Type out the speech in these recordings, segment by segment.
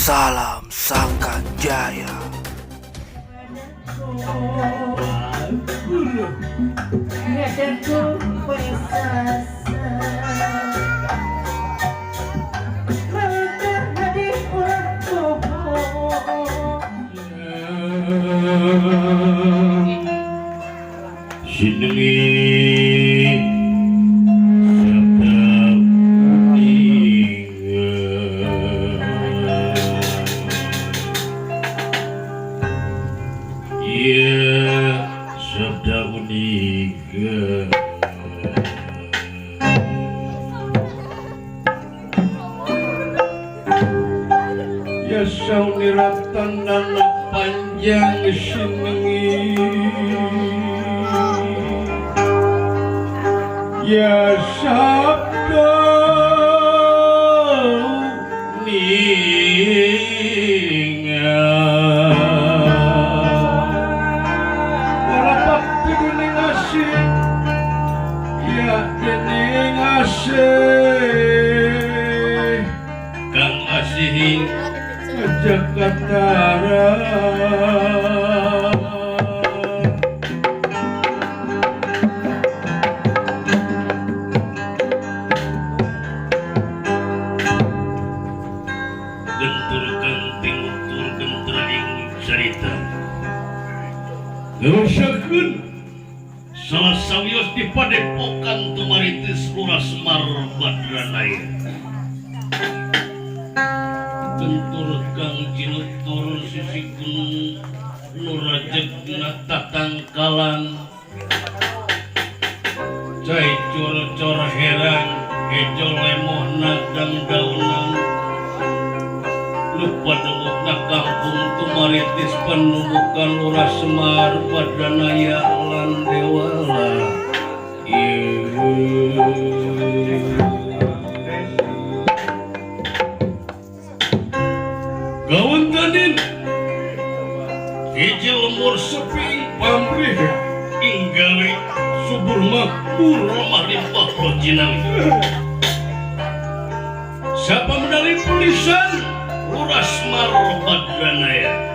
Salam Sangkan Jaya. Sinengi sabda uninga, ya sabda uninga, ya sauniratan nana panjang sinengi, ya sabda ninga, ora bakti dening asih, ya dening asih kang asihi Jakarta. Gentur kang tinutur gentraing carita Ngerusakeun salah sawios di padepokan Tumaritis Lurah Semar Badranaya. Gentur kang cinutur sisi gunung nurajegna tatangkalan, cai cor-cor herang hejo lemohna dangdaunan, lupa debukna kampung Tumaritis penumbukan Lurah Semar Badranaya lan Dewala. Gawontenin hiji lembur sepi pamrih inggawe subur makmur romah limpah roh jinawi. Siapa medali tulisan Lurah Semar Badranaya.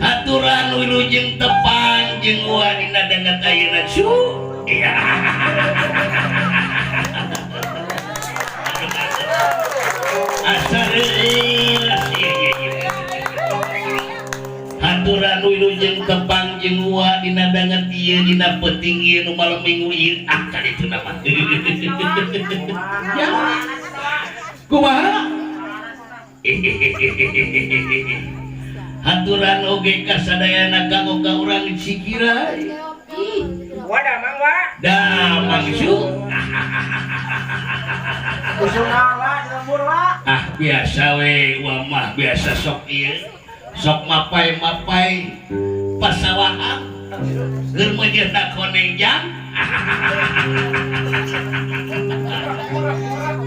Haturan wilujeng tepang jeung wadina danget ayeuna cu. Iya. Asa reueus. Iya. Haturan Haturan wilujeng tepang jeung wa dina danget ieu dina peuting ieu nu malam minggu ieu ah ka ditu mah. Ya. Kumaha? Haturan oge ka sadayana kanggo ka urang Cikirai. Wa damang wa. Damang su. Ah biasa we wa mah biasa sok ieu. Sok mapai-mapai pasawahan keur meunyeuna koneng jang.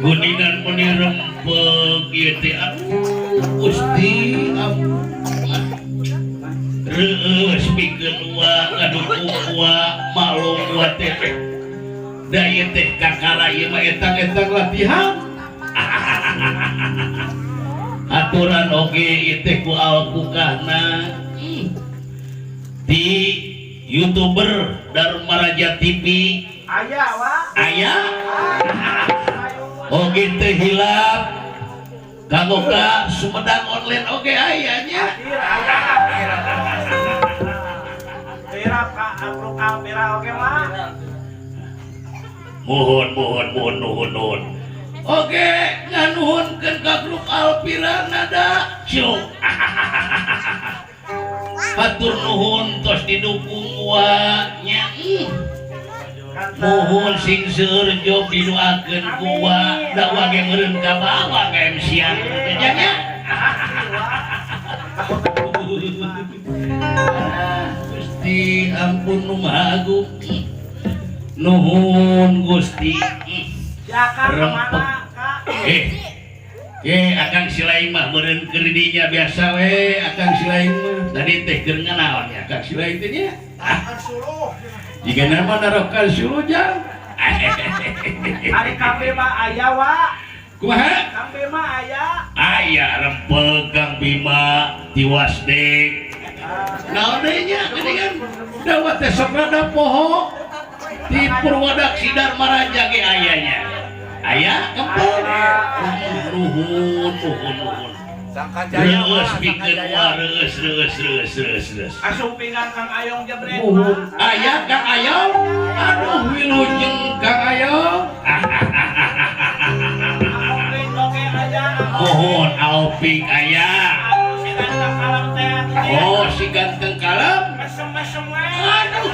Guningan meni rempeg ieu teh aduh Gusti ampun. Reueus pikeun wa ngadukung wa maklum wa teh. Da ieu teh kakara ieu mah etang-etang latihan. Aturan oge ieu teh ku alpukahna di YouTuber Dharmaraja TV aya wa aya oge teu hilap kanggo ka Sumedang online oge aya nya mohon mohon mohon nuhun nuhun. Oke, nganuhunkeun ka grup Alpira nada cium. Hatur nuhun tos didukung wa nya. Nuhun sing seueur job didoakeun ku wa, da wa ge meureun ka bawa ka MC-an teh nya. Gusti ampun nu Maha Agung. Nuhun Gusti. Rempeg. Akang Silaing mah meureun keur dinya biasa we Akang Silaing mah. Tadi teh keur nganaon nya Akang Silaing teh nya? Ah. Jigana mah narokan suluh jang. Ari Kang Bima aya wa. Kumaha? Kang Bima aya. Aya rempeg Kang Bima tiwas deui. Naon deui nya geuningan? Da wa teh sok rada poho. Di Purwadaksi Dharmaraja ge aya nya. Aya kempel. Nuhun nuhun nuhun. Reueus pikeun wa reueus reueus reueus reueus reueus. Asumpingan Kang Ayong jebret. Nuhun. Aya Kang Ayong. Aduh wilujeng Kang Ayong. Nuhun Aoping aya. Oh si ganteng kalem. Aduh.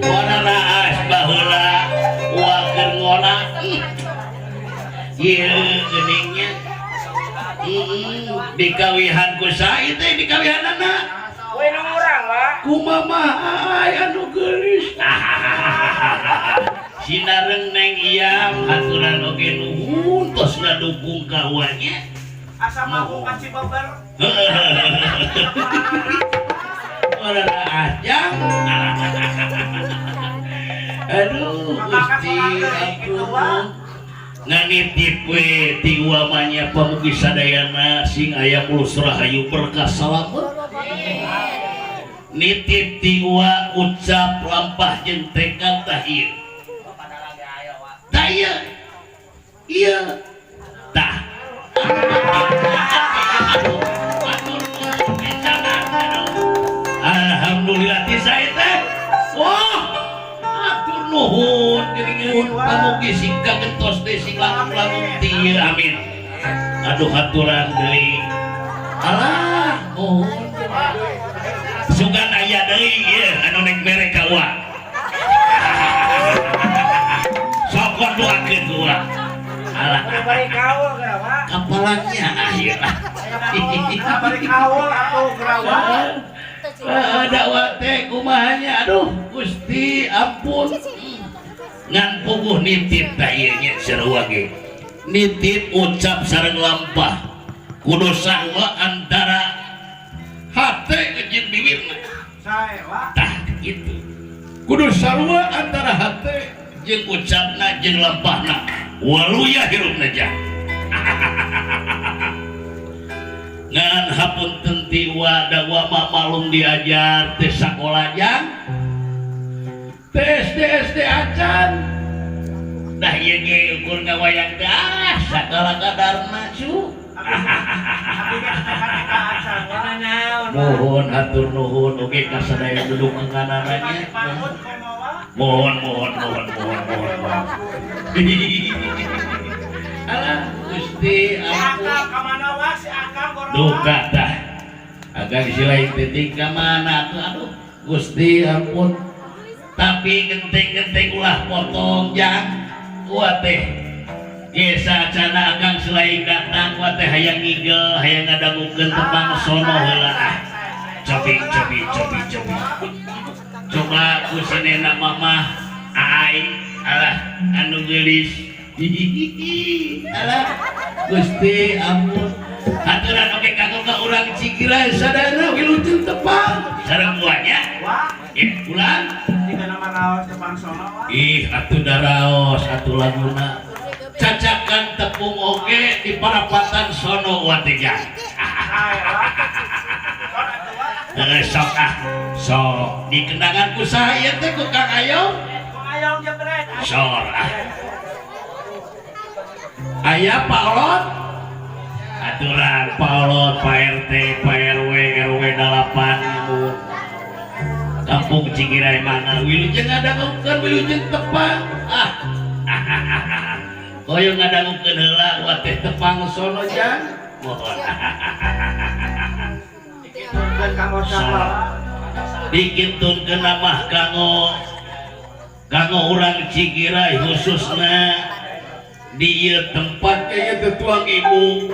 Wararaas baheula wa keur ngola. Ieu geuningnya. Dikawihan ku saha teh dikawihanana? We nu urang wa. Kumaha ai anu geulis. Sinareng Neng Iam haturan oge nuhun tos ngadukung ka wa nya. Asa mabuk ka Cibeber. Wararaas jang. Aduh Gusti ampun. Nganitip we ti uamanya pamugi sadayana sing aya mulus rahayu berkah salamet. Nitip ti ua ucap lampah jeung tekad tah ieu. Tah ieu. Ieu. Tah. Alhamdulillah ti sae teh. Wah. Atur nuhun geuningan pamugi sing kagentos deui sing langkung-langkung ti ieu amin. Aduh haturan deui. Alah nuhun. Sugan aya deui ieu anu nek mere ka uwa. Sok doakeun ku uwa. Alah bari kaul geura wa. Kapalannya ah ieu lah. Bari kaul atuh geura wa. Dakwah teh kumaha nya aduh Gusti ampun. Ngan puguh nitip ta ieu nya sarua ge. Nitip ucap sareng lampah. Kudu sarua antara hate jeung bibirna. Sae wa. Tah kitu. Kudu sarua antara hate jeung ucapna jeung lampahna. Waluya hirupna jang. Ngan hapunten ti wa da wa maklum diajar teh sakola jang. Teh SD SD acan. Dah ieu ge ukur ngawayang teh ah sagala kadarna cu. Naon Mohon hatur nuhun oge ka sadaya dudukunganana nya. Mohon mohon mohon mohon mohon mohon. Alah Gusti ampun. Duka tah. Agang silain titik ka mana atuh aduh Gusti ampun. Tapi genteng-genteng ulah potong jang kuat teh. Gesa cana agang selain datang kuat teh hayang ngigel hayang ngadangukeun tembang sono heula ah. Cobi cobi cobi cobi. Coba ku sinena mamah ai alah anu geulis. Alah Gusti ampun. Aturan oge kanggo ka urang Cikirai sadayana wilujeng tepang sareng buahnya. Ya ulang. Ih atuh daraos atuh laguna. Cacakan tepung oge di parapatan sono watiga. Sok ah sok di kendangan ku saha ieu teh ku Kang Ayong. Sor ah. Aya Pak Olot. Aturan Pak Olot, Pak RT, Pak RW, RW 8 Kampung Cikirai mana wilujeng ngadangukeun wilujeng tepang ah. Hoyong ngadangukeun heula wa teh tepang sono jang. Mohon. Dikintunkeun mah kanggo kanggo urang Cikirai khususna di ieu tempat ieu teh tuang ibu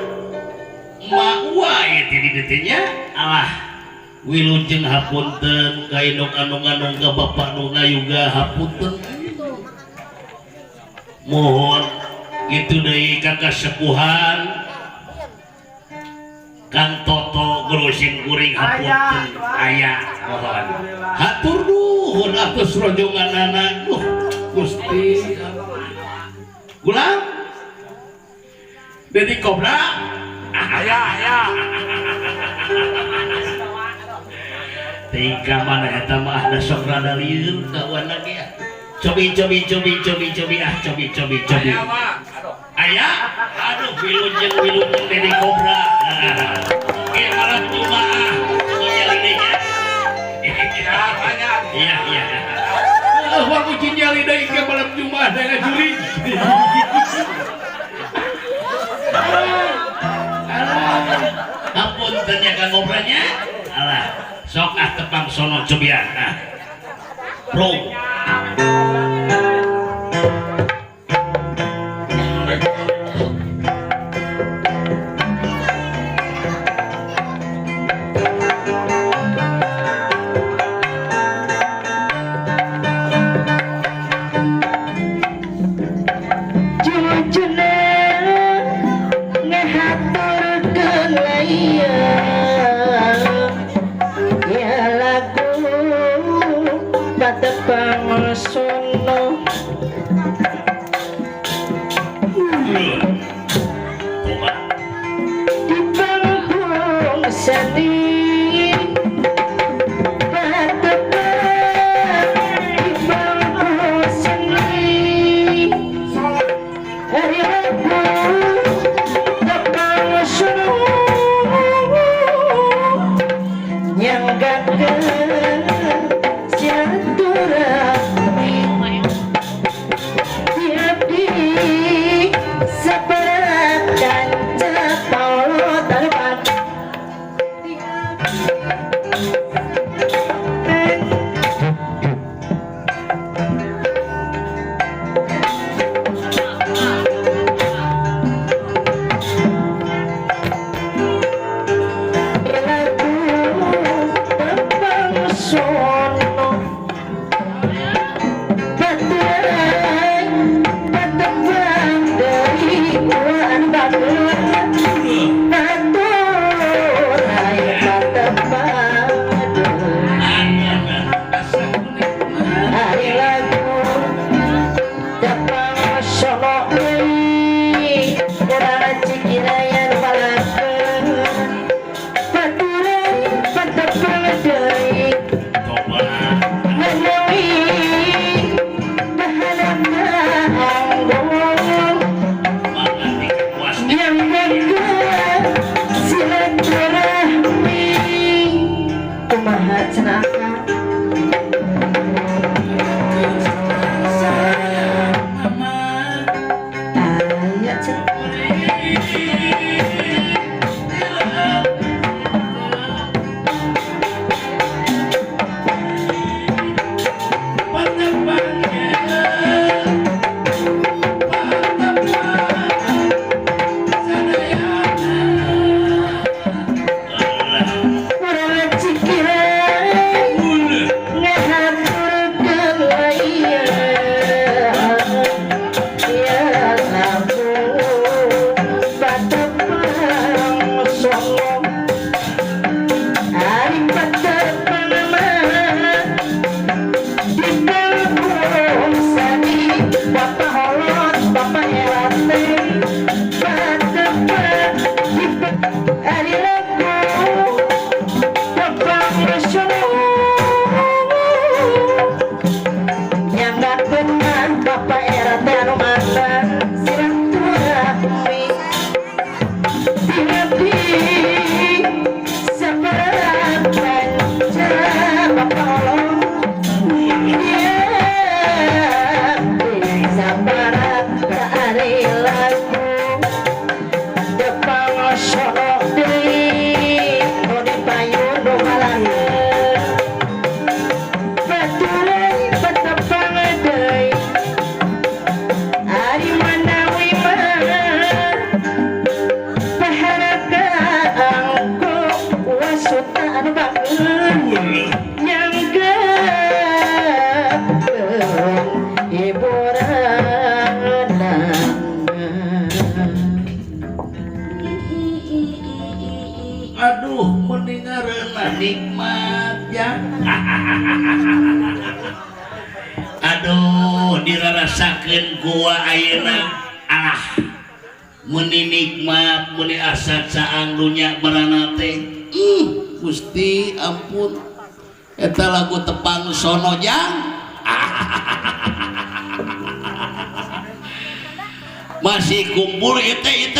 Mak wae teh di dieu nya. Alah wilujeng hapunten ka indung anu ngandung ka bapak nu ngayuga hapunten. Mohon kitu deui ka kasepuhan Kang Toto guru sing kuring hapunten aya mohon. Hatur nuhun atus rojonganana. Duh Gusti. Gulam Dedi Kobra aya aya. Tingkah mana eta mah da sok rada lieur kawan lagi ya. Cobi cobi cobi cobi cobi ah cobi cobi cobi. Aya aduh wilujeng wilujeng Dedi Kobra. Oke malam Jumaah nyali nya. Iya iya. Wah kucing nyali deui ke malam Jumaah da ngajuri. Ampun tanya Kang Kobranya. Alah sok ah tepang sono cobian ah. Bro. Aduh mendingareunah nikmat ya. Aduh dirarasakeun gua ayeuna alah meuni nikmat meuni asa caang dunya barana teh. Gusti ampun eta lagu tepang sono jang. Masih kumpul ite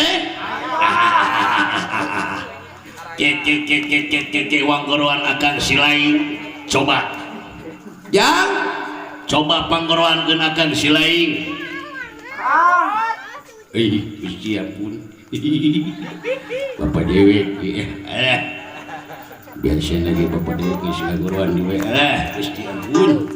ke wanggoroan akang silaing coba jang coba panggoroan keun akang silaing. Ih Gusti ampun. Bapak dewek biasa lagi bapak dewek geus ngagoroan di we. Gusti ampun.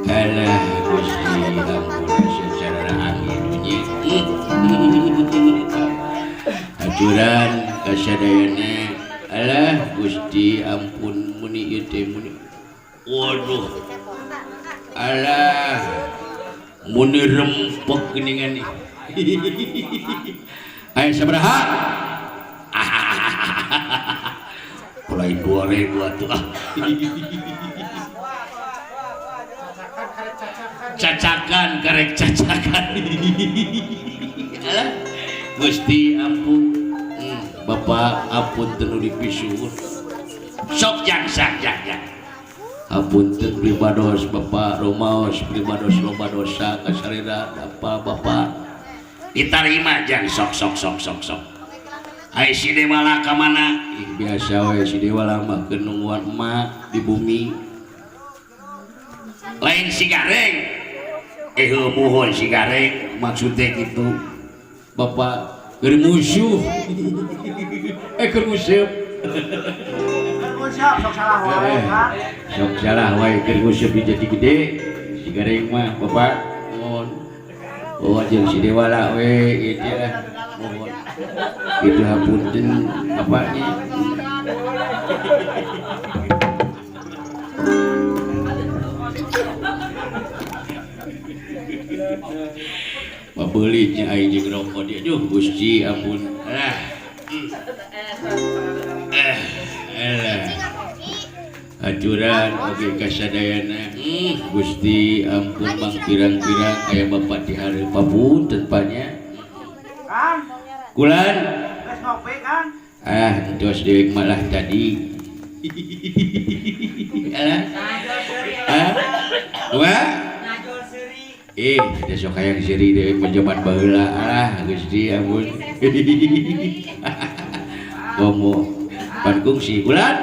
Alah Gusti ampun secara angin bunyi. Aturan kasadayana alah Gusti ampun muni ieu teh muni. Waduh. Alah muni rempek geuningan. Aya sabaraha? Lain 2000 atuh ah. Cacakan karek cacakan. Alah Gusti ampun. Bapak ampun teu dipisuhun. Sok jang sak jang jang. Apunten pribados Bapak rumaos pribados loba dosa kasarira apa Bapak ditarima jang sok sok sok sok sok. Ai si Dewala ka mana? Ih biasa we si Dewala mah keur nungguan emak di bumi. Lain si Gareng. Muhun si Gareng maksudnya gitu. Bapak keur musuh. Keur musuh. Sok salah wae kan. Sok salah wae keur musuh jadi gede. Si Gareng mah Bapak mohon. Oh jeung si Dewala we gitu lah. Mohon. Itu hapunten bapaknya. Pabeuli nya aing jeung rokok dia. Duh Gusti ampun. Alah. Alah. Aturan oge kasadayana. Gusti ampun bang pirang-pirang aya bapak di hareup papunten nya. Kang. Kulan. Geus ngopi Kang. Ah, entos dewek malah tadi. Alah. Ah. Wah. Teh sok hayang seuri dewek mah jaman baheula. Alah, Gusti ampun. Komo pan kungsi kulan.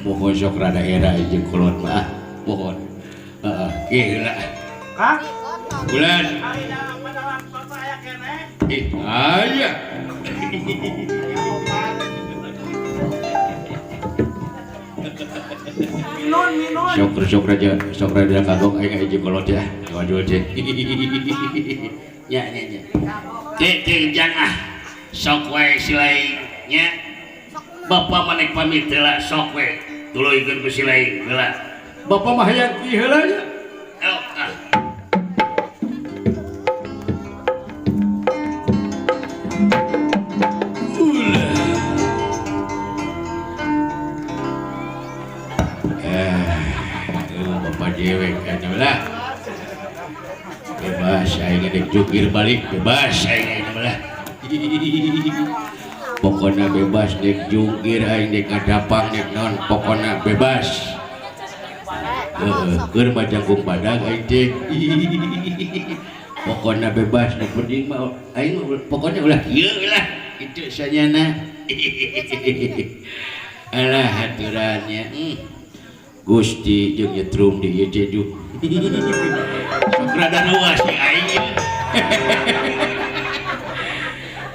Mohon sok rada era jeung kolot mah. Mohon. Heeh, kieu lah. Kang. Bulan. Aya. Minun, minun. Sok raja, sok raja kagok aing hiji kolot ya. Waduh teh. Nya nya nya. Teh jang ah. Sok we silaing nya. Bapak manek pamit heula sok we. Tuluykeun ku silaing heula. Bapak mah hayang kieu heula nya. Ah. Dewek lah bebas aing dek jungkir balik bebas aing lah pokona bebas dek jungkir aing dek ngadapang dek naon pokona bebas keur mah jangkung badag aing teh pokona bebas nu penting mah aing pokona ulah kieu lah kitu sanyana alah aturannya. Gusti jeung nyetrum di ieu teh duh. Sok rada luas di aing.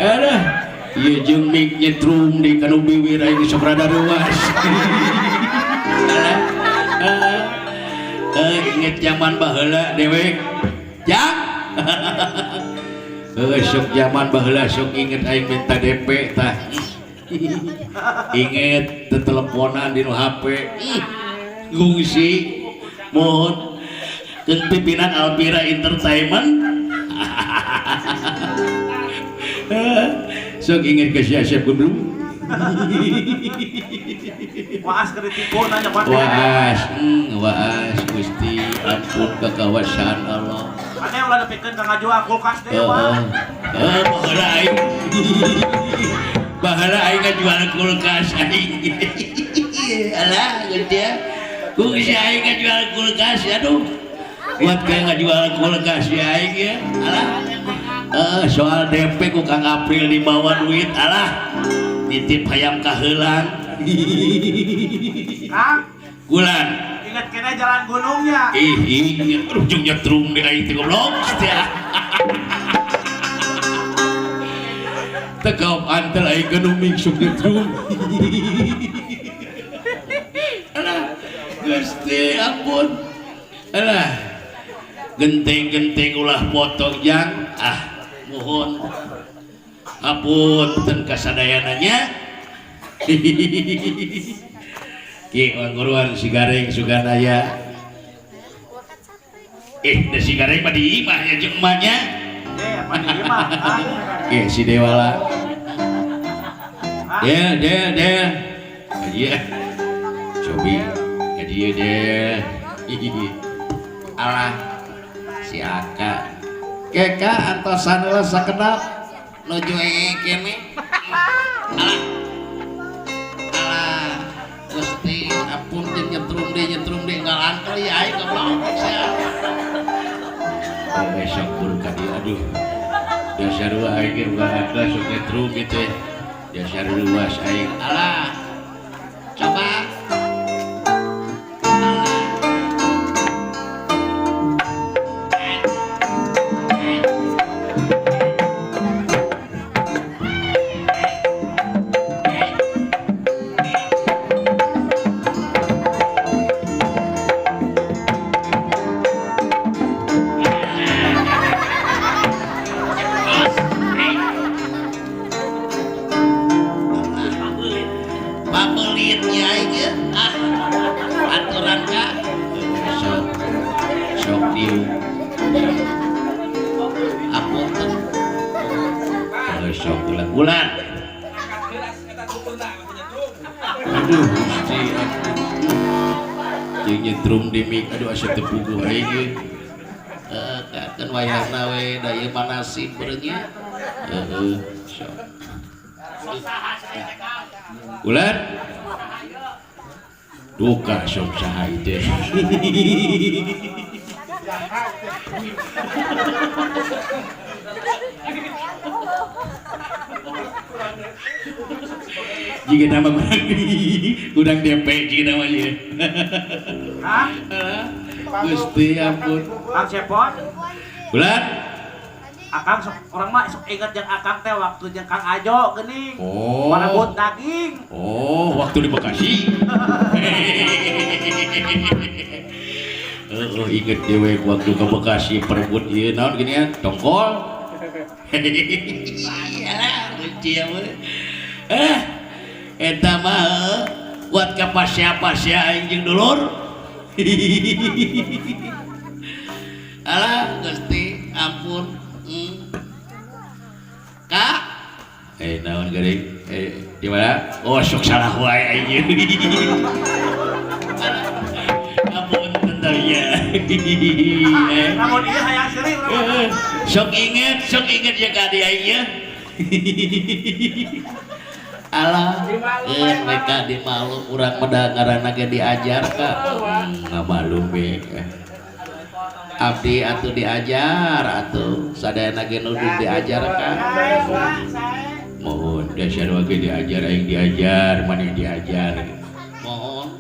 Alah, ieu jeung mik nyetrum di kanu biwir aing sok rada luas. Alah. Inget zaman baheula dewek. Jang. Heuh sok zaman baheula sok inget aing minta DP tah. Inget teteleponan di nu HP. Gungsi mohon ke pimpinan Alpira Entertainment. Sok inget ke si Asep belum? Waas kritiku nanya kuat. Waas, waas Gusti ampun kekawasaan Allah. Ada yang ulah depikeun ka ngajual kulkas deui wah. Heeh, baheula aing. Baheula aing ngajual kulkas aing. Alah Gusti. Ku si aing ngajual kulkas aduh. Buat kayak ngajual kulkas ya aing ya. Alah. Soal DP ku Kang April dibawa duit alah. Nitip hayam kaheulang. Kang Gulan. Ingat kene jalan gunungnya. Ih, inget ujung nyetrum di aing teh goblok. Tekau antel aing gunung mingsuk nyetrum. Alah, Gusti ampun. Alah. Genteng-genteng ulah potong jang. Ah, mohon. Ampun ten kasadayananya. Ki guruan si Gareng Suganaya. Da si Gareng mah di imah ya jeung emaknya. Apa di imah? Si Dewala. Del del del. Iya. Cobi ka dieu del. Alah si Aka. Keka antosan heula sakedap nuju kene. Alah. Alah Gusti ampun jeung nyetrum deui ngalantel ya aing goblok sia. Besok buru ka dieu aduh. Dasar wae aing ge ulah sok nyetrum gitu. Dasar luas aing. Alah. Coba. Aduh Gusti jeung nyetrum di mik aduh asa teu puguh aing ge. Heeh kan wayahna we da ieu mah nasib beureun nya. Heeh sok. Ulan duka sok saha ieu teh. Jika nama kurang DP jika nama ieu. Hah? Gusti ampun. Kang Cepot. Bulan. Akang sok orang mah sok inget jeung akang teh waktu jeung Kang Ajo geuning. Oh. Marebut daging. Oh, waktu di Bekasi. Heeh, inget dewe waktu ke Bekasi perebut ieu naon gini ya, tongkol. Alah, Gusti ampun. Eta mah kuat ka pasea-pasea aing jeung dulur. Alah Gusti ampun. Kak, naon geuning? Di mana? Oh sok salah wae aing. Ampun tentunya. Lamun ieu hayang seuri urang. Sok inget ya ka di aing ya. Alah, mereka di malu urang mah ngaranna ge diajar ka. Ngamalu be. Abdi atuh diajar atuh sadayana ge nuduh diajar ka. Mohon dasar wae diajar aing diajar maneh diajar. Mohon.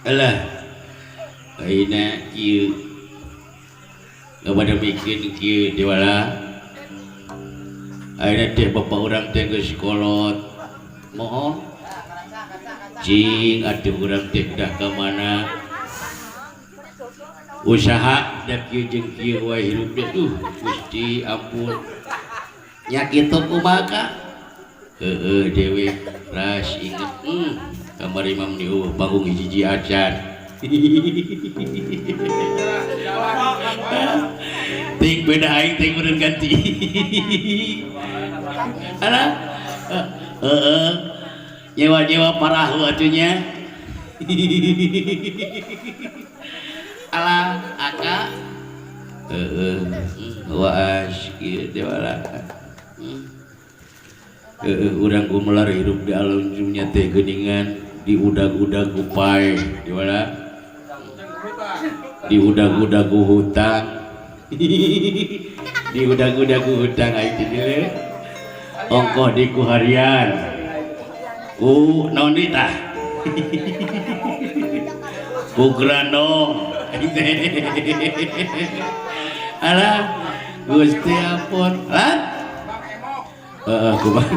Alah. Ayeuna kieu. Loba mikir kieu Dewala. Ayeuna teh bapak urang teh geus kolot. Mohon. Cing atuh urang teh dah ka mana? Usaha da kieu jeung kieu wae hirup teh duh Gusti ampun. Nya kitu kumaha ka? Heueuh dewe ras inget. Kamari mah meni eueuh panggung hiji-hiji acan. Ting beda aing ting meureun ganti. Alah. Heeh. Nyewa-nyewa parahu atuh nya. Alah, aka. Heeh. Waas kieu teh wala. Heeh, urang gumelar hirup di alam dunya teh geuningan diudag-udag ku pae, di wala. Diudag-udag ku hutang. Diudag-udag ku hutang aing teh deuleu. Ongkoh di ku harian. Ku naon deui tah? Ku grandong. Alah, Gusti ampun. Lah? Heeh, kumaha.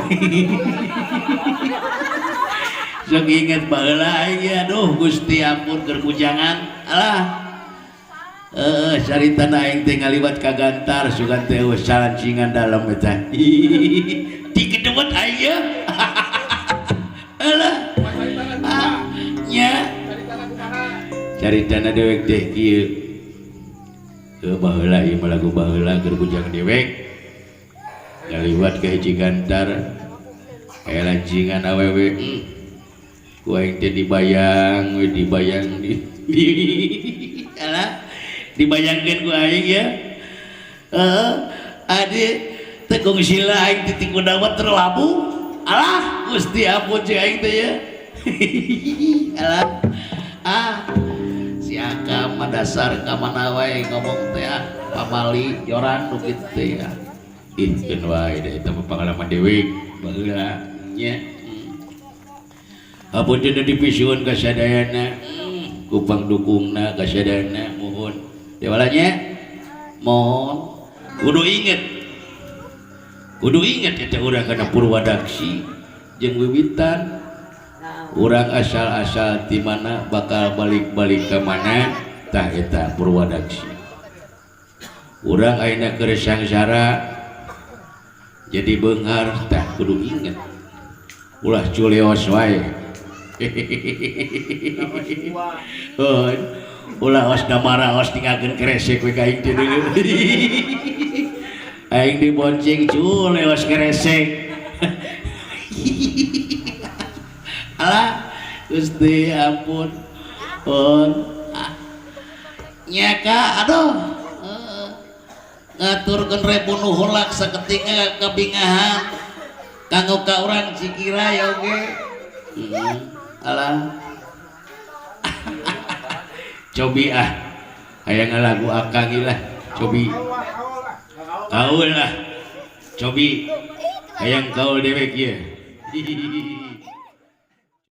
Sok inget baheula aing ge aduh Gusti ampun keur bujangan. Alah. Heeh, saritana aing teh ngaliwat ka Gantar sugan teh eueuh salancingan dalem eta. Digedewet aing ye. Alah. Ah, nya. Caritana dewek teh kieu. Heuh baheula ieu mah lagu baheula keur bujang dewek. Ngaliwat ka hiji Gantar. Aya lancingan awewe. Ku aing teh dibayang we dibayang di. Alah, dibayangkeun ku aing ya. Heeh, adi teh kungsila aing teh ti kudawat terlabu. Alah, Gusti ampun cek aing teh ya. Alah. Ah, si Aka mah dasar ka mana wae ngomong teh ah, pamali joran nu kitu teh ya. Ih, keun wae da eta mah pangalaman dewek baheula nya. Apunten dipisuhun ka sadayana, ku pangdukungna ka sadayana mohon. Dewalanya mohon kudu inget. Kudu inget eta urang kana Purwadaksi jeung wiwitan. Urang asal-asal ti mana bakal balik-balik ka mana tah eta Purwadaksi. Urang ayeuna keur sangsara jadi beunghar tah kudu inget. Ulah culeos wae. Heuh, ulah os damara os ninggalkeun kresek we ka aing teh deuleu. Aing dibonceng culeos kresek. Alah, Gusti ampun. Pun nya ka aduh. Ngaturkeun rebu nuhun laksa ketingal kabingahan. Kanggo ka urang Cikira ya oge. Alah. Cobi ah. Hayang lagu akang ieu lah. Cobi. Kaul lah. Cobi. Hayang kaul dewek ieu.